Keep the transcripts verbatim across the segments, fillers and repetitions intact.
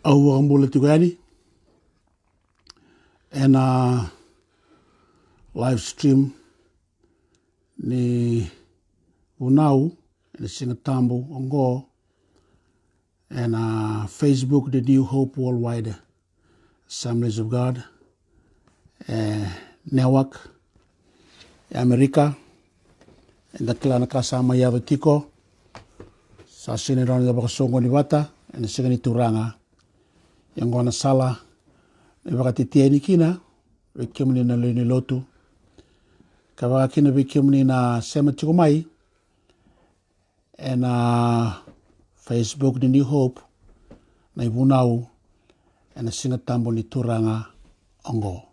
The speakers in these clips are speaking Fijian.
Au vakabula tiko yani ena live stream ni vunau ena Siga Tabu oqo ena Facebook, The New Hope Worldwide Assemblies of God, e, network e Amerika. Eda kila na ka sa mai yaco tiko, sa sega ni rawa ni da vakasoqoni vata ena Siga ni Turaga. Ia oqo na sala me vakatitiani kina vei kemuni na lewe ni lotu, ka vaka kina vei kemuni na sema tiko mai ena Facebook ni New Hope na ivunau ena Siga Tabu ni Turaga oqo.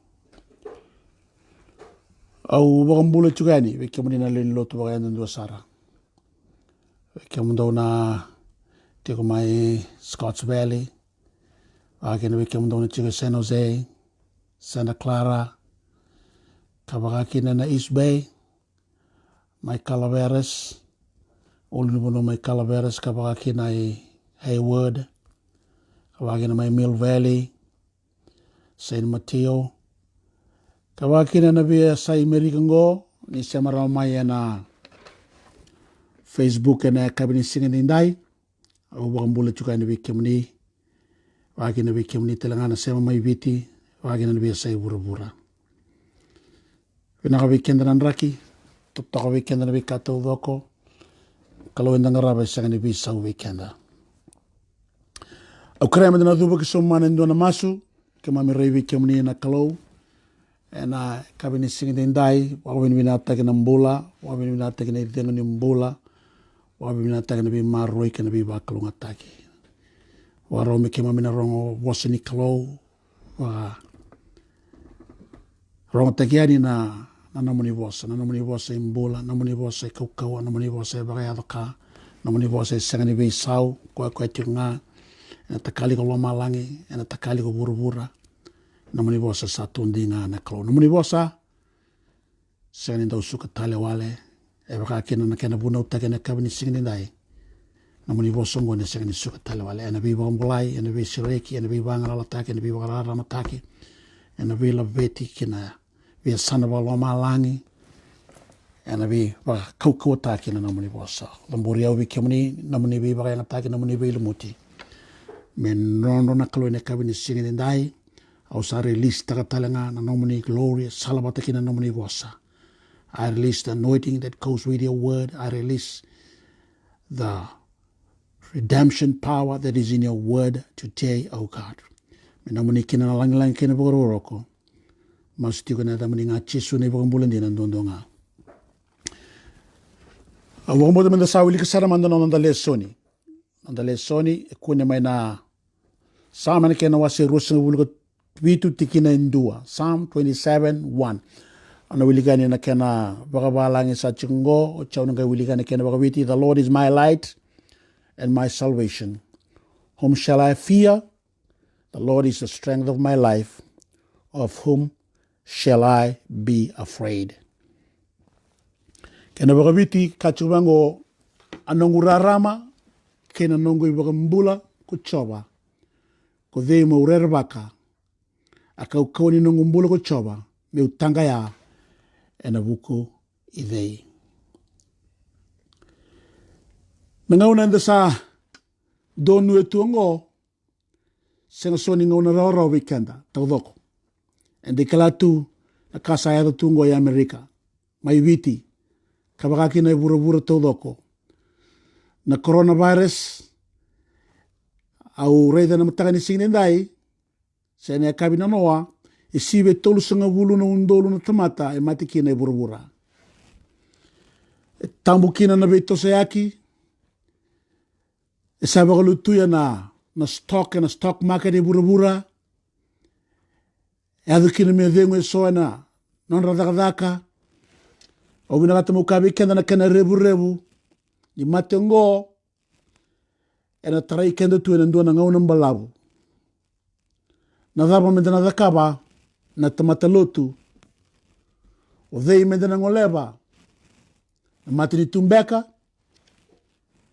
Au vakabula tiko yani vei kemuni na lewe ni lotu vakayadudua sara, vei kemudou na tiko mai Scotts Valley, vaka kina vei kemudou na tiko San Jose, Santa Clara, ka vaka kina na East Bay, mai Calaveras, ulunivanua mai Calaveras, ka vaka kina i Hayward, ka vaka kina mai Mill Valley, San Mateo, ka vaka kina na veiyasai Merika oqo, ni sema rawa mai ena Facebook ena yakavi ni siga nidai. Au vakabula tiko yani vei kemuni, vaka kina vei kemuni tale ga na sema mai Viti, vaka kina na veiyasai vuravura. Vinaka vei keda na draki, totoka vei keda na veika taucoko. Kalou eda qarava e sega ni veisau vei keda. Au kerea meda na cuva ki sobu mai na dua na masu. Keimami rai vei kemuni na Kalou ena yakavi ni siga nidai, vakavinavinakataki na bula, vakavinavinakataki na icegu ni bula, vakavinavinakataki na veimaroroi kei na veivakalougatataki. Vakarau me keimami na rogo vosa ni Kalou, vakarogotaki yani na, na nomuni vosa, na nomuni vosa e bula, na nomuni vosa e kaukauwa, na nomuni vosa e vakayaco ka, na nomuni vosa e sega ni veisau, koya koya tiko ga ena takali ko lomalagi, ena takali ko vuravura. Na nomuni vosa sa tu dei ga na Kalou. Na nomuni vosa sega ni dau suka tale wale. E vaka kina na kena vunautaki ena yakavi ni siga nidai. Na nomuni vosa oqo e sega ni suka tale wale. Ena veivakabulai, ena veisereki, ena veivagalalataki, ena veivakararamataki, ena veilaveti kina veiyasana vakalomalagi, ena veivakaukauwataki na nomuni vosa. Cabori au vei kemuni, nomuni veivakayagataki, nomuni veilumuti. Me nodra na Kalou ena yakavi ni siga nidai. Au sa release taka tale ga na nomuni glory, salavata kina na nomuni vosa. I release the anointing that goes with your word. I release the redemption power that is in your word today, oh God. Me nomuni kina na lagilagi kei na vakarokoroko. Masu tiko ena yacamuni ga Jisu na iVakabula dina duadua ga. Au vakabauta meda sa wilika sara mada na noda lesoni. Noda lesoni e kune mai na Same ena kena wase ruasagavulu ka vitu, tikina e dua. Psalm twenty-seven one. Au na wilika yani ena kena vakavalagi sa tiko oqo, oti au na qai wilika ena kena vakaviti. The Lord is my light and my salvation. Whom shall I fear? The Lord is the strength of my life. Of whom shall I be afraid? Kena vakaviti ka tiko vaqo, a noqu rarama kei na noqu iVakabula ko Jiova. Ko cei meu rerevaka? A kaukauwa ni noqu bula ko Jiova, meu taqaya ena vuku i cei? Na gauna eda sa donuya tu oqo, sega soti ni gauna rawarawa vei keda taucoko. Eda kila tu na ka sa yaco tu oqo e Amerika, mai Viti, ka vaka kina e vuravura taucoko. Na coronavirus, au raica na mataka ni siga nidai, se na yakavi nanoa, e sivia e tolusagavulu na udolu na tamata e mate kina e vuravura. E tabu kina na veitosoyaki, e sa vakalutuya na, na stock, ena stock market e vuravura. E yaco kina me cegu eso ena nodra cakacaka. Au vinakata meu kaya vei keda na kena revurevu ni mate oqo ena tarai keda tu ena dua na gauna balavu. Na cava meda na cakava na tamata lotu? O cei meda na goleva? Na matanitu beka?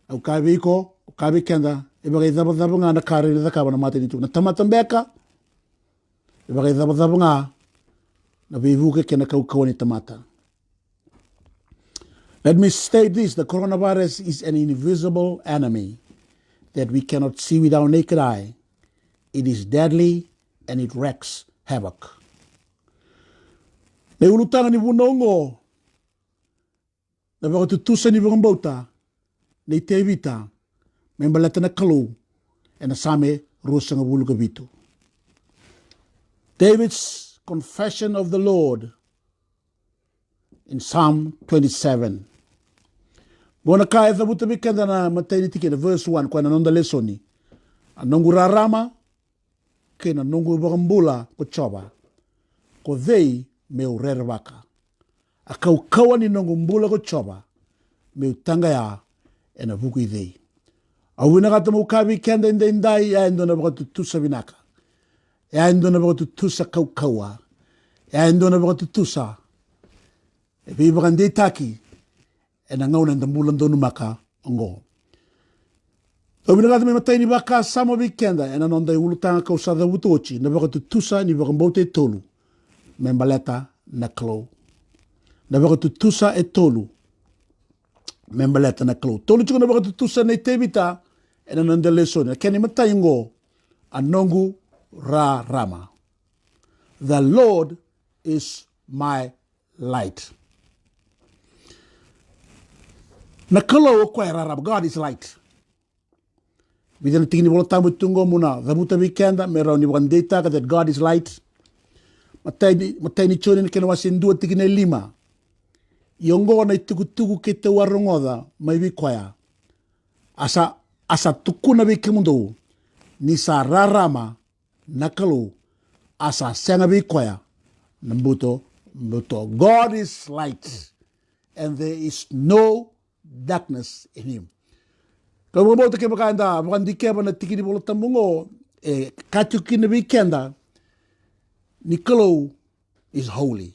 Au kaya vei iko, au kaya vei keda, e vakaicavacava ga na ka e rawa ni cakava na matanitu. Na tamata beka, e vakaicavacava ga na veivuke kei na kaukauwa ni tamata. Let me state this, the coronavirus is an invisible enemy that we cannot see with our naked eye. It is deadly and it wreaks havoc. Na iulutaga ni vunau oqo, na vakatutusa ni vakabauta nei Tevita me baleta na Kalou, ena Same ruasagavulu ka vitu. David's confession of the Lord in Psalm twenty-seven. Qo na ka e cavuta vei keda na matai ni tikina, verse one, koya na noda lesoni. A noqu rarama kei na noqu vakabula ko Jiova, ko cei meu rerevaka? A kaukauwa ni noqu bula ko Jiova, meu taqaya ena vuku i cei? Au vinakata meu kaya vei keda edaidai, e a e dua na vakatutusa vinaka. E a e dua na vakatutusa kaukauwa. E a e dua na vakatutusa e veivakadeitaki ena gauna eda bula donumaka oqo. Au vinakata me matai ni vakasama vei keda ena noda iulutaga kau sa cavuta oti, na vakatutusa ni vakabauta e tolu me baleta na Kalou. Na vakatutusa e tolu me baleta na Kalou. Tolu tiko na vakatutusa nei Tevita ena noda lesoni. Na kena imatai oqo, a noqu rarama. The Lord is my light. Na Kalou o koya e rarama, God is light. Vica na tiki ni Vola Tabu e tu oqo meu na cavuta vei keda me rawa ni vakadeitaka that God is light. Matai ni, matai ni Joni na kena wase dua tikina e lima. Ia oqo na itukutuku keitou a rogoca mai vei koya, a sa, a sa tukuna vei kemudou, ni sa rarama na Kalou, a sa sega vei koya na butobuto. God is light and there is no darkness in him. Kau vakabauta kevaka eda vakadikeva na tiki ni Vola Tabu oqo, e kaya tiko kina vei keda ni Kalou is holy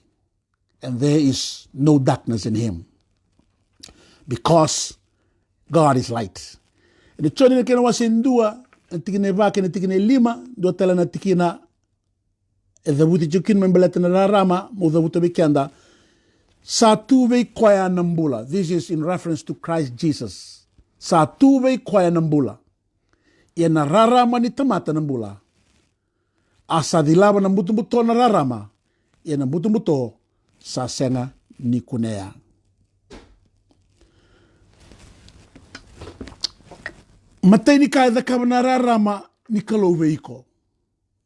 and there is no darkness in him, because God is light. Ena Joni na kena wase dua, na tikina e va kei na tikina e lima, dua tale na tikina e cavuti tiko kina me baleta na rarama, meu cavuta vei keda. Sa tu vei koya na bula. This is in reference to Christ Jesus. Sa tu vei koya na bula. Ia na rarama ni tamata na bula. A sa cilava na butobuto na rarama, ia na butobuto sa sega ni kunea. Matai ni ka e cakava na rarama ni Kalou vei iko.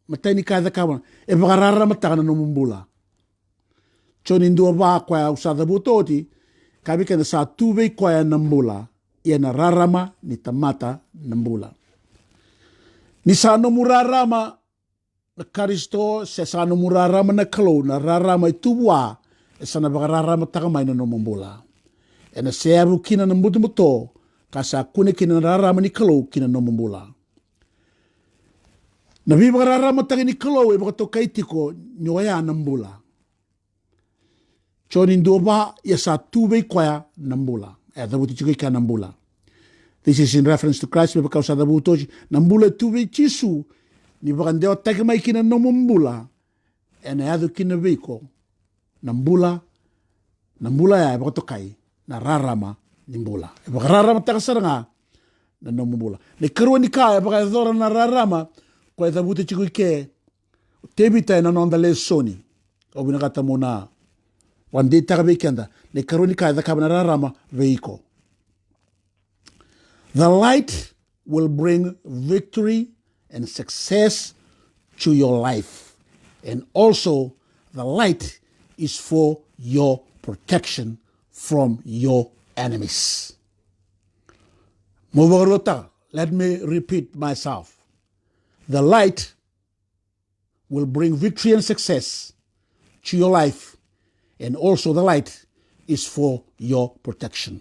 Matai ni ka e cakava, e vakararamataka na nomu bula. Joni dua va koya au sa cavuta oti, kaya vei keda sa tu vei koya na bula, ia na rarama ni tamata na bula. Ni sa nomu rarama na Karisito, se sa nomu rarama na Kalou, na rarama e tu vua, e sa na vakararamataka mai na nomu bula. Ena seavu kina na butobuto, ka sa kune kina na rarama ni Kalou ki na nomu bula. Na veivakararamataki ni Kalou e vakatokai tiko ni oya na bula. Joni dua va, ia sa tu vei koya na bula. E cavuti tiko i kea na bula. This is in reference to Christ, me vaka au sa cavuta oti, na bula e tu vei Jisu, ni vakadewataki mai ki na nomu bula, ena yaco kina vei iko na bula, na bula ya e vakatokai na rarama ni bula. E vakararamataka sara ga na nomu bula. Na ikarua ni ka e vakayacora na rarama, koya e cavuta tiko i ke o Tevita ena noda lesoni. Au vinakata meu na vakadeitaka vei keda na ikarua ni ka e cakava na rarama vei iko. The light will bring victory and success to your life. And also, the light is for your protection from your enemies. Meu vakaruataka, let me repeat myself. The light will bring victory and success to your life, and also the light is for your protection.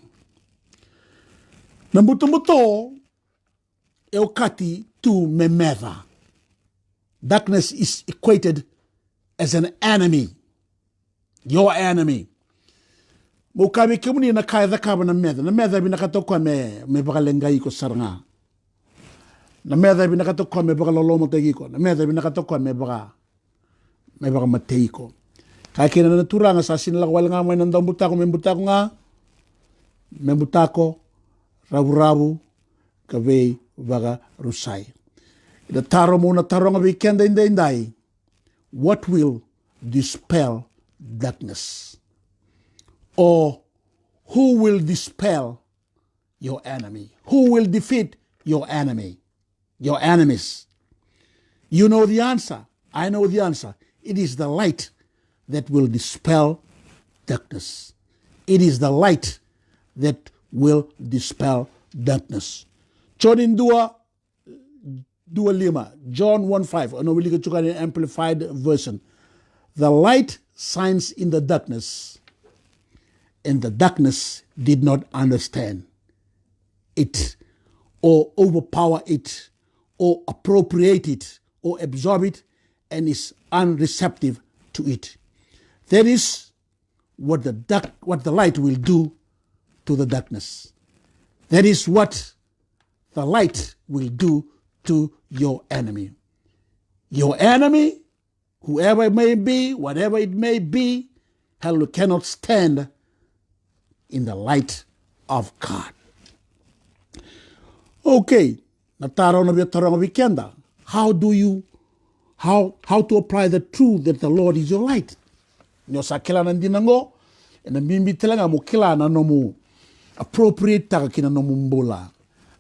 Na butobuto e okati tu me meca. Darkness is equated as an enemy. Your enemy. Meu kaya vei kemuni na ka e cakava na meca. Na meca e vinakata o koya me, me vakaleqai iko sara ga. Na meca e vinakata o koya me vakalolomataki iko. Na meca e vinakata o koya me vaka, me vakamatei iko. Kaya kina na Turaga, sa sega ni lako wale ga mai na daubutako me butako ga, me butako, ravuravu, ka veivakarusai. Na taro meu na taroga vei keda edaidai, what will dispel darkness? Or who will dispel your enemy? Who will defeat your enemy? Your enemies? You know the answer. I know the answer. It is the light that will dispel darkness. It is the light that will dispel darkness. Joni dua, dua lima, John one five, au na wilika tiko ena Amplified Version. The light shines in the darkness, and the darkness did not understand it, or overpower it, or appropriate it, or absorb it, and is unreceptive to it. That is what the dark, what the light will do to the darkness. That is what the light will do to your enemy. Your enemy, whoever it may be, whatever it may be, hell cannot stand in the light of God. Okay, na taro na via taroga vei keda. How do you, how, how to apply the truth that the Lord is your light? Ni o sa kila na dina oqo, ena bibi tale ga mo kila na nomu appropriate taka ki na nomu bula.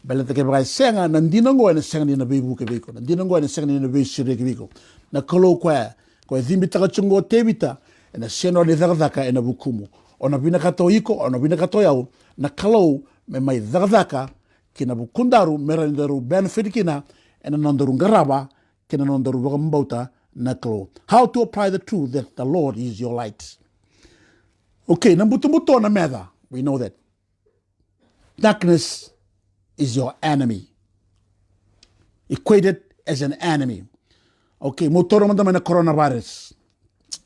Baleta kevaka e sega, na dina oqo ena sega ni na veivuke vei iko. Na dina oqo ena sega ni na veisereki vei iko. Na Kalou koya, koya e cibitaka tiko oqo o Tevita, ena sega ni cakacaka ena vukumu. O na vinakata o iko, o na vinakata o yau, na Kalou me mai cakacaka ki na vukudaru, me rawa ni daru benefit kina ena nodaru qarava kei na nodaru vakabauta na Kalou. How to apply the truth that the Lord is your light. Okay, na butobuto na meca. We know that. Darkness is your enemy. Equated as an enemy. Okay, mo toro mada mai na coronavirus.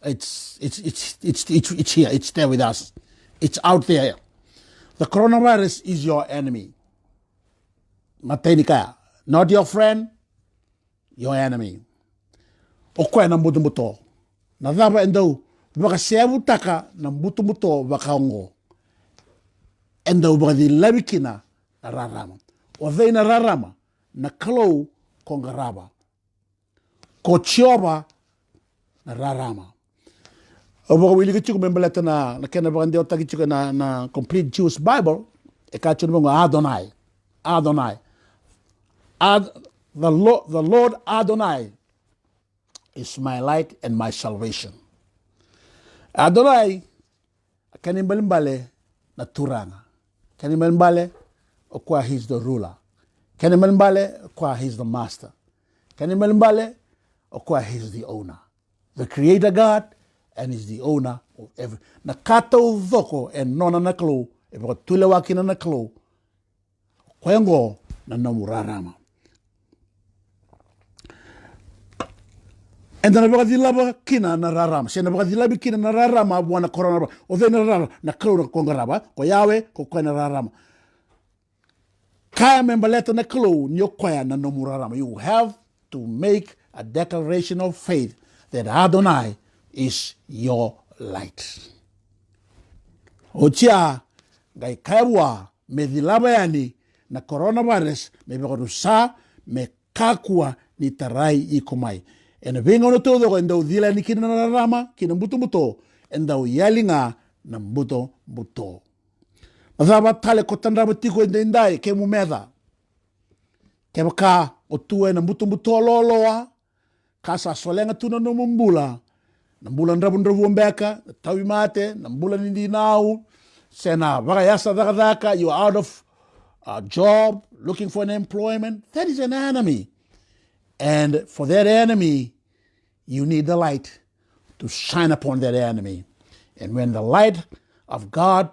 It's, it's, it's, it's, it's, it's here. It's there with us. It's out there. The coronavirus is your enemy. Matai ni kaya. Not your friend, your enemy. O koya na butobuto. Na cava e dau vakaseyavutaka na butobuto vaka oqo? E dau vakacilavi kina na rarama. O cei na rarama? Na Kalou ko qarava. Ko Jiova na rarama. Au vakawilika tiko me baleta na, na kena vakadewataki tiko na, na Complete Jewish Bible. E kaya tiko na vaqo Adonai. Adonai. Ad, the, Lord, the Lord Adonai is my light and my salvation. Adonai, a kena ibalebale na Turaga. Kena ibalebale o koya, he's the ruler. Kena ibalebale o koya, he's the master. Kena ibalebale o koya, he's the owner. The creator God, and is the owner of every. Na ka taucoko e nona na Kalou, e vakatulewa kina na Kalou. Koya oqo na nomu rarama. Eda na vakacilava kina na rarama. Se na vakacilavi kina na rarama vua na coronavirus. O cei na rarama? Na Kalou na ko qarava. Ko Yahweh, ko koya na rarama. Kaya me baleta na Kalou ni o koya na nomu rarama. You have to make a declaration of faith that Adonai is your light. Oti ya, qai kaya vua me cilava yani na coronavirus, me vakarusa, me kakua ni tarai iko mai. Ena veigauna taucoko e dau cila yani kina na rarama ki na butobuto, e dau yali ga na butobuto. Na cava tale ko tadrava tiko edaidai, kemu meca? Kevaka o tu ena butobuto loaloa, ka sa solega tu na nomu bula, na bula dravudravua beka, na tauvimate, na bula ni dinau, se na vakayasa cakacaka, you are out of a job, looking for an employment, that is an enemy. And for that enemy, you need the light to shine upon that enemy. And when the light of God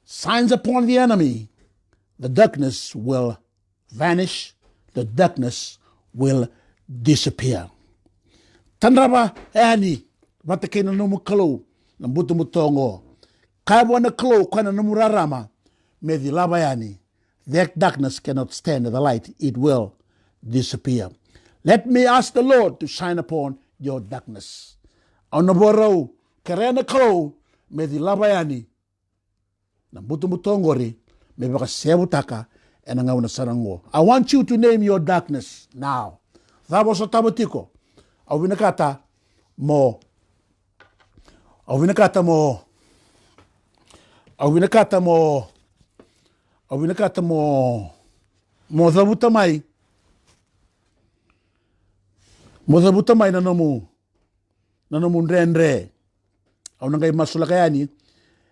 shines upon the enemy, the darkness will vanish, the darkness will disappear. Tadrava yani vata kei na nomu Kalou na butobuto oqo. Kaya vua na Kalou, koya na nomu rarama, me cilava yani. That darkness cannot stand the light, it will disappear. Let me ask the Lord to shine upon your darkness. Au na vakarau kerea na Kalou me cilava yani na butobuto oqori me vakasevutaka ena gauna sara oqo. I want you to name your darkness now. Cava o sotava tiko? Au vinakata mo, au vinakata mo, au vinakata mo, au vinakata mo, mo cavuta mai, mo cavuta mai na nomu, na nomu dredre. Au na qai masulaka yani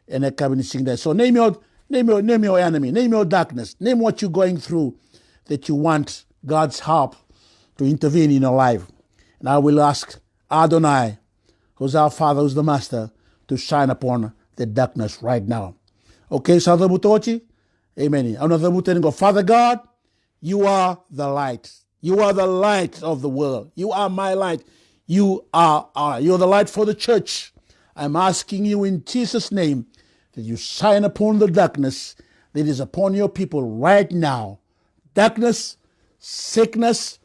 ena yakavi ni siga edai. So name your, name your, name your enemy, name your darkness, name what you're going through that you want God's help to intervene in your life. And I will ask Adonai, who's our Father, who's the Master, to shine upon the darkness right now. Okay, sa cavuta oti? Amen. Au na cavuta yani qo, Father God, you are the light. You are the light of the world. You are my light. You are our, you're the light for the church. I'm asking you in Jesus' name that you shine upon the darkness that is upon your people right now. Darkness, sickness,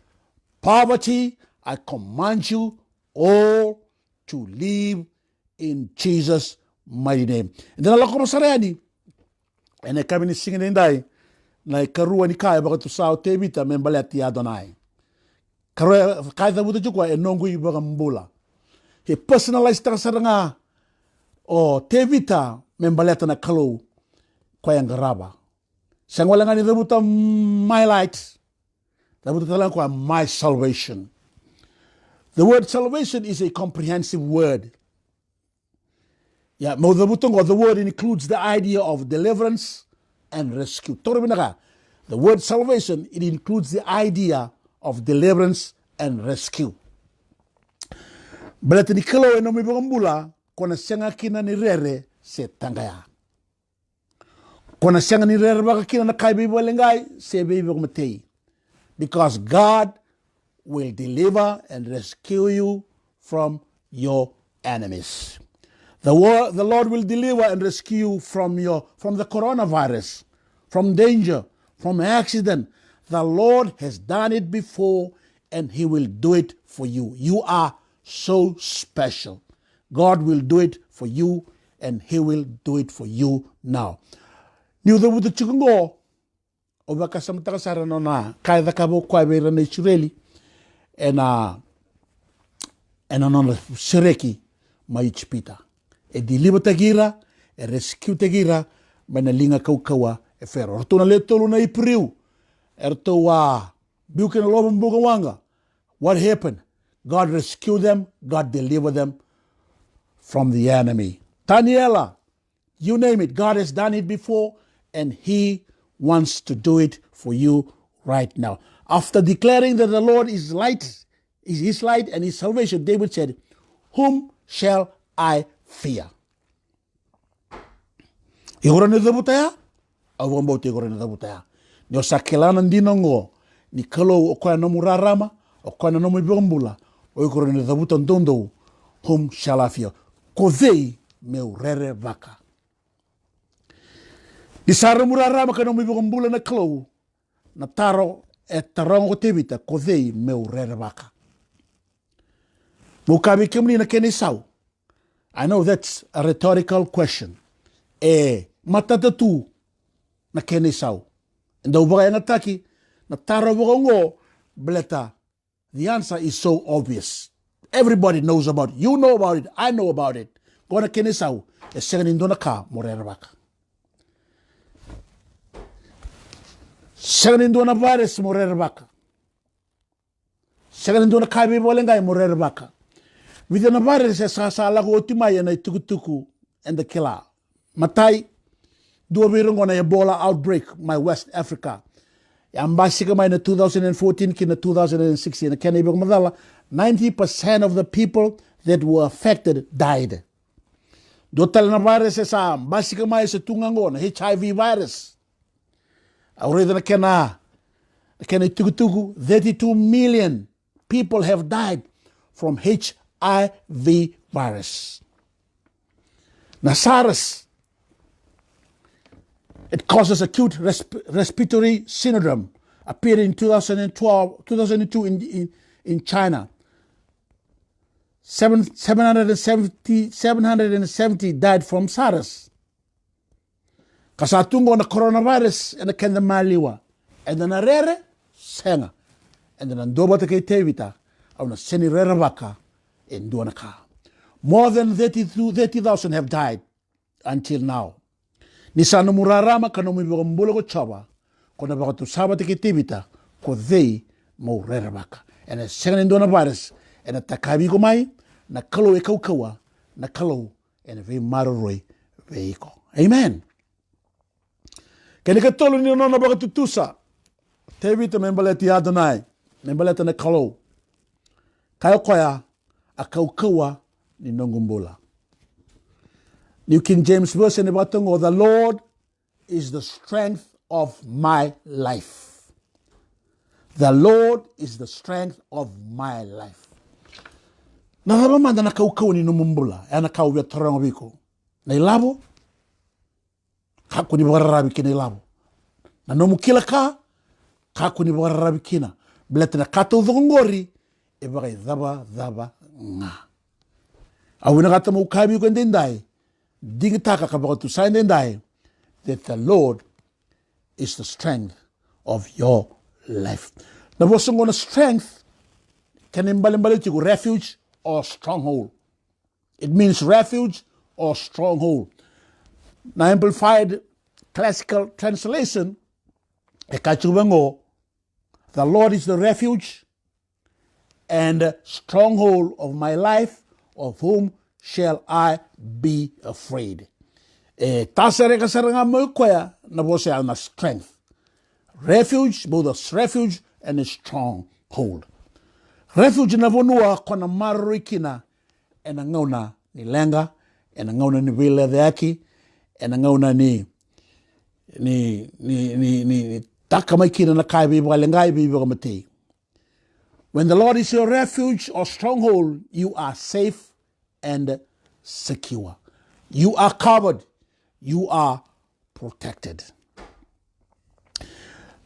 poverty, I command you all to leave in Jesus' mighty name. Eda na lako sara yani ena yakavi ni siga nidai, na ikarua ni ka e vakatusa o Tevita me baleti Adonai. Karua, ka e cavuta tiko e noqu iVakabula. E personalize taka sara ga o Tevita me baleta na Kalou koya e qarava. Sega wale ga ni cavuta my light, cavuta tale ga koya my salvation. The word salvation is a comprehensive word. Ia, meu cavuta qo, the word includes the idea of deliverance and rescue. Taura vinaka, the word salvation, it includes the idea of deliverance and rescue. Baleta ni Kalou e nomu iVakabula, ko na sega kina ni rere se taqaya. Ko na sega ni rerevaka kina na ka e veivaleqai se veivakamatei. Because God will deliver and rescue you from your enemies. The, wor- the Lord will deliver and rescue you from your, from the coronavirus, from danger, from accident. The Lord has done it before and he will do it for you. You are so special. God will do it for you and he will do it for you now. Niu cavuta tiko qo, au vakasamataka sara na nona ka e cakava o koya vei ira na Isireli ena, ena nona sereki mai Ijipita. E delivertaki ira, e rescuetaki ira mai na liga kaukauwa e Fero. Ratou na le tolu na Iperiu, eratou a biu ki na lovo bukawaqa. What happened? God rescued them, God delivered them from the enemy. Taniela, you name it, God has done it before and he wants to do it for you right now. After declaring that the Lord is light, is his light and his salvation, David said, "Whom shall I fear?" Iko rawa ni cavuta ya? Au vakabauta iko rawa ni cavuta ya. Ni o sa kila na dina oqo, ni Kalou o koya na nomu rarama, o koya na nomu iVakabula, o iko rawa ni cavuta doudou, "Whom shall I fear?" Ko cei meu rerevaka? Ni sa nomu rarama ka nomu iVakabula na Kalou, na taro e taroga ko Tevita, "Ko cei meu rerevaka?" Meu kaya vei kemuni na kena isau. I know that's a rhetorical question. E matata tu na kena isau. E dau vakayagataki na taro vaka oqo, baleta the answer is so obvious. Everybody knows about it. You know about it. I know about it. Qo na kena isau, e sega ni dua na ka mo rerevaka. Sega ni dua na virus mo rerevaka. Sega ni dua na ka e veivaleqai mo rerevaka. Vica na virus e sa, sa lako oti mai ena itukutuku eda kila. Matai, dua vei ira qo na Ebola outbreak mai West Africa. E a basika mai na two thousand and fourteen ki na two thousand and sixteen. Na kena ivakamacala, ninety percent of the people that were affected died. Dua tale na virus e sa basika mai, e sa tu ga qo, na H I V virus. Au raica na kena, na kena itukutuku, thirty-two million people have died from H I V virus. Na SARS, it causes acute resp- respiratory syndrome. appeared in two thousand twelve, two thousand two in, in, in China. Seven, seven hundred seventy, seven hundred seventy died from SARS. Ka sa tu qo na coronavirus ena keda maliwa. Eda na rere? Sega. Eda na duavata kei Tevita, au na sega ni rerevaka e dua na ka. More than thirty-two, thirty thousand have died until now. Ni sa nomu rarama ka nomu ivakabula ko Jiova, ko na vakatusa vata kei Tevita, ko cei mo rerevaka? Ena sega ni dua na virus ena takavi iko mai. Na Kalou e kaukauwa, na Kalou ena veimaroroi vei iko. Amen. Kena ikatolu ni nona vakatutusa Tevita me baleti Adonai, me baleta na Kalou. Kaya o koya, a kaukauwa ni noqu bula. New King James Version e vakatoqo, "The Lord is the strength of my life." The Lord is the strength of my life. Na cava mada na kaukauwa ni nomu bula? E na ka au via taroga vei iko. Na ilavo? Kakua ni vakararavi kina ilavo. Na nomu kila ka? Kakua ni vakararavi kina. Baleta na ka taucoko qori e vakaicavacava ga. Au vinakata meu kaya vei iko edaidai, digitaka ka vakatusa edaidai, that the Lord is the strength of your life. Na vosa qo na strength, kena ibalebale tiko refuge or stronghold. It means refuge or stronghold. Na Amplified Classical Translation e kaya tiko vaqo, "The Lord is the refuge and stronghold of my life, of whom shall I be afraid?" E tasereka sara ga mai o koya na vosa ya na strength. Refuge, both a refuge and a stronghold. Refuge na vanua ko na maroroi kina ena gauna ni leqa, ena gauna ni veilecayaki, ena gauna ni, ni, ni, ni, ni, ni taka mai kina na ka e veivakaleqai, veivakamatei. When the Lord is your refuge or stronghold, you are safe and secure. You are covered. You are protected.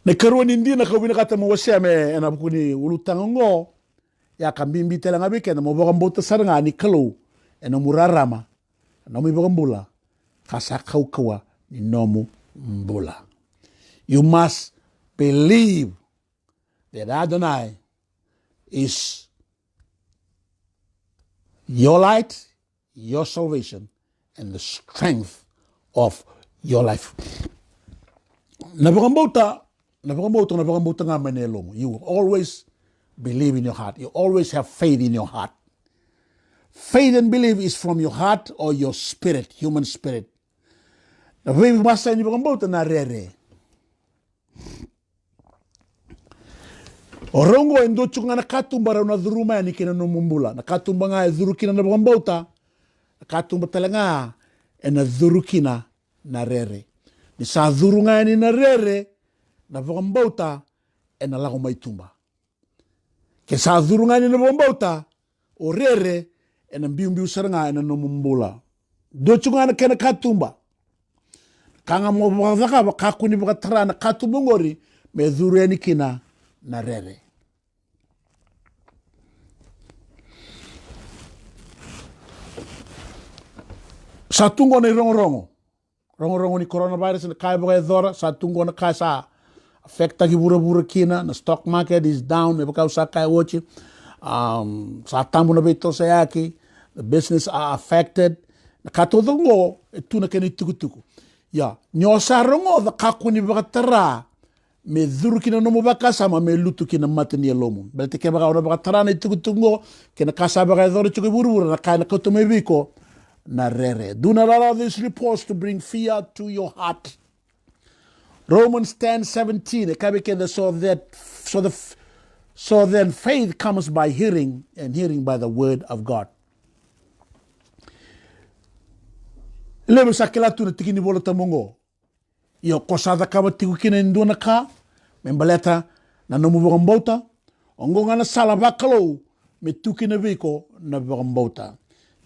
Na ikarua ni dina ka au vinakata mo wasea me ena vuku ni ulutaga oqo, ia ka bibi tale ga vei keda mo vakabauta sara ga ni Kalou e nomu rarama, e nomu ivakabula, ka sa kaukauwa ni nomu bula. You must believe that Adonai is your light, your salvation, and the strength of your life. Na vakabauta, na vakabauta, na vakabauta ga mai na yalomu. You always believe in your heart. You always have faith in your heart. Faith and belief is from your heart or your spirit, human spirit. Na veivasai ni vakabauta na rere. O rau oqo e dua tiko ga na katuba rau na curuma yani kina nomu bula. Na katuba ga e curu kina na vakabauta, na katuba tale ga ena curu kina na rere. Ni sa curu ga yani na rere, na vakabauta ena lako mai tuba. Ke sa curu ga yani na vakabauta, o rere ena biubiu sara ga ena nomu bula. Dua tiko ga na kena katuba. Ka ga mo vakacakava, kakua ni vakatara na katuba oqori me curu yani kina na rere. Sa tu qo na irogorogo. Rogorogo ni coronavirus, na ka e vakayacora, sa tu qo na ka sa affectaki vuravura kina, na stock market is down, me vaka au sa kaya oti. Um, sa tabu na veitosoyaki, the business are affected. Na ka taucoko qo e tu na kena itukutuku. Ia, ni o sa rogoca, kakua ni vakatara me curu kina nomu vakasama, me lutu kina mata ni yalomu. Baleta kevaka o na vakatara na itukutuku qo, kei na ka sa vakayacora tiko e vuravura, na ka ena kauta mai vei iko na rere. Do not allow these reports to bring fear to your heart. Romans ten seventeen, e kaya vei keda, so that, so the, so then faith comes by hearing, and hearing by the word of God. Levu sa kila tu na tiki ni Vola Tabu oqo. Ia ko sa cakava tiko kina e dua na ka me baleta na nomu vakabauta, oqo ga na sala vakalou me tu kina vei iko na vakabauta.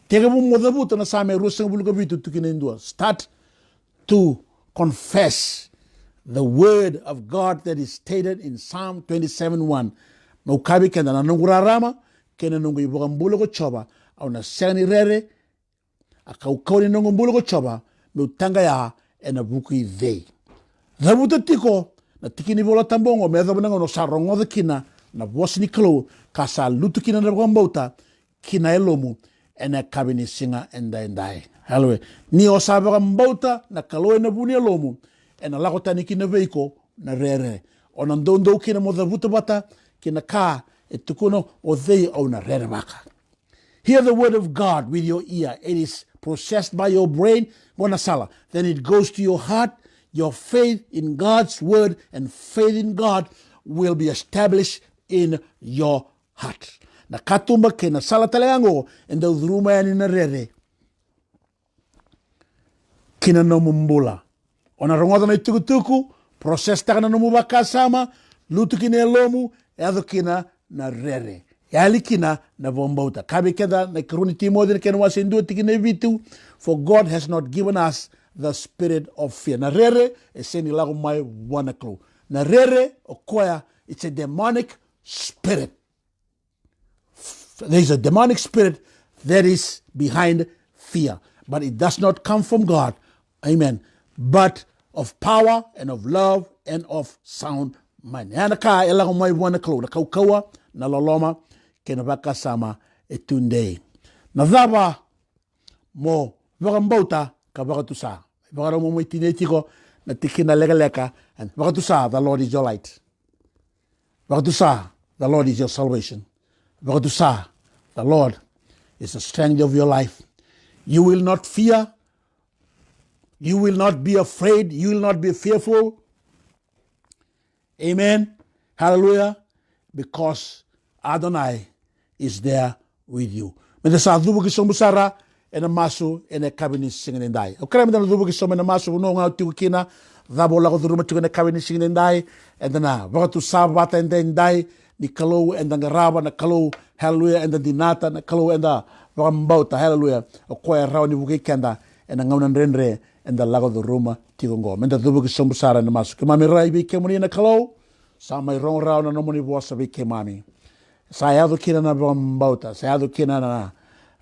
Tekivu mo cavuta na Same ruasagavulu ka vitu, tu kina e dua. Start to confess the word of God that is stated in Psalm twenty-seven one. Meu kaya vei keda, na noqu rarama kei na noqu ivakabula ko Jiova, au na sega ni rere. A kaukauwa ni noqu bula ko Jiova, meu taqaya ena vuku i cei? Cavuta tiko na tiki ni Vola Tabu oqo me yacova na gauna o sa rogoca kina na vosa ni Kalou ka sa lutu kina na vakabauta ki na yalomu ena yakavi ni siga edaidai. Haleluya. Ni o sa vakabauta na Kalou ena vu ni yalomu, ena lako tani kina vei iko na rere. O na doudou kina mo cavuta vata kei na ka e tukuna, o cei au na rerevaka. Hear the word of God with your ear. It is processed by your brain, qo na sala. Then it goes to your heart. Your faith in God's word and faith in God will be established in your heart. Na katuba kei na sala tale ga qo e dau curuma yani na rere ki na nomu bula. O na rogoca na itukutuku, process taka na nomu vakasama, lutu ki na yalomu, yaco kina na rere, yali kina na vakabauta. Kaya vei keda na ikarua ni Timoci na kena wase e dua tikina e vitu, for God has not given us the spirit of fear. Na rere e sega ni lako mai vua na Kalou. Na rere o koya, it's a demonic spirit. There is a demonic spirit that is behind fear, but it does not come from God. Amen. But of power and of love and of sound mind. Ya na ka e lako mai vua na Kalou, na kaukauwa, na loloma kei na vakasama e tudei. Na cava mo vakabauta ka vakatusa? Vakarau mo mai tinia tiko na tikina lekaleka. And vakatusa, the Lord is your light. Vakatusa, the Lord is your salvation. Vakatusa, the Lord is the strength of your life. You will not fear. You will not be afraid. You will not be fearful. Amen. Hallelujah. Because Adonai is there with you. Meda sa cuva ki sobu sara ena masu ena yakavi ni siga nidai. Au kerea meda na cuva ki sobu ena masu, vanua ga o tiko kina, cava o lako curuma tiko ena yakavi ni siga nidai. Eda na vakatusa vata edaidai ni Kalou eda qarava, na Kalou, haleluya, eda dinata, na Kalou eda vakabauta, haleluya, o koya e rawa ni vukei keda ena gauna dredre eda lako curuma tiko oqo. Meda cuva ki sobu sara ena masu. Keimami rai vei kemuni na Kalou, sa mai rogo rawa na nomuni vosa vei keimami. Sa yaco kina na vakabauta, sa yaco kina na,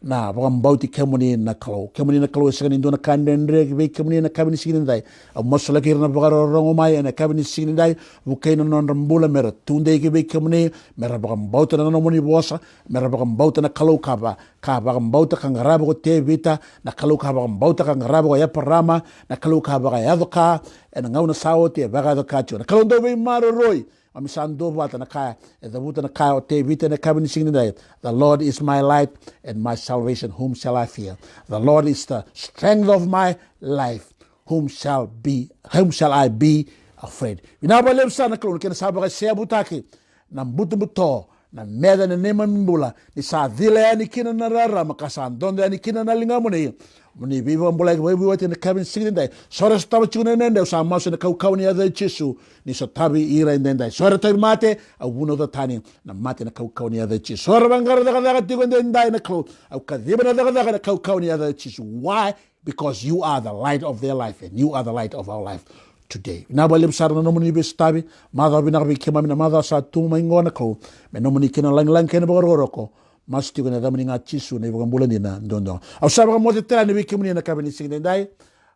na vakabauti kemuni na Kalou. Kemuni na Kalou e sega ni dua na ka dredre vei kemuni ena yakavi ni siga nidai. Au masulaki ira na vakarorogo mai ena yakavi ni siga nidai, vukei na nodra bula mera tudei ki vei kemuni, mera vakabauta na nomuni vosa, mera vakabauta na Kalou ka va, ka vakabauta ka qarava ko Tevita, na Kalou ka vakabauta ka qarava ko Eparama, na Kalou ka vakayaco ka ena gauna sa oti e vakayaco ka tiko. Na Kalou dau veimaroroi. Keimami sa duavata na ka e cavuta na ka o Tevita ena yakavi ni siga nidai. The Lord is my light and my salvation, whom shall I fear? The Lord is the strength of my life, whom shall be, whom shall I be afraid? Vinaka vakalevu sara na Kalou na kena sa vakaiseyavutaki na butobuto, na meca ena neimami bula, ni sa cila yani kina na rarama ka sa dodo yani kina na ligamuni. Mo ni veivakabulai, veivakabulai ena yakavi ni siga nidai. So era sotava tiko na dredre, au sa masu ena kaukauwa ni yaca i Jisu, ni sotavi ira edaidai. So era tauvimate, au vunauca tani na mate ena kaukauwa ni yaca i Jisu. So era vaqara cakacaka tiko edaidai na Kalou, au kaciva na cakacaka ena kaukauwa ni yaca i Jisu. Why? Because you are the light of their life and you are the light of our life today. Vinaka vakalevu sara na nomuni veisotavi. Macawa vinaka vei keimami, na macawa sa tu mai qo na Kalou, me nomuni kina lagilagi kei na vakarokoroko. Masu tiko ena yacamuni ga Jisu na iVakabula dina duadua. Au sa vakamoce tale yani vei kemuni ena yakavi ni siga nidai.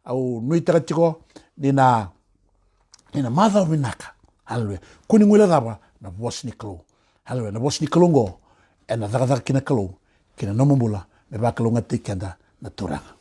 Au nuitaka tiko ni na, ni na macawa vinaka. Haleluya. Kua ni guilecava na vosa ni Kalou. Haleluya. Na vosa ni Kalou oqo ena cakacaka kina Kalou kei na nomu bula, me vakalougatataki keda na Turaga.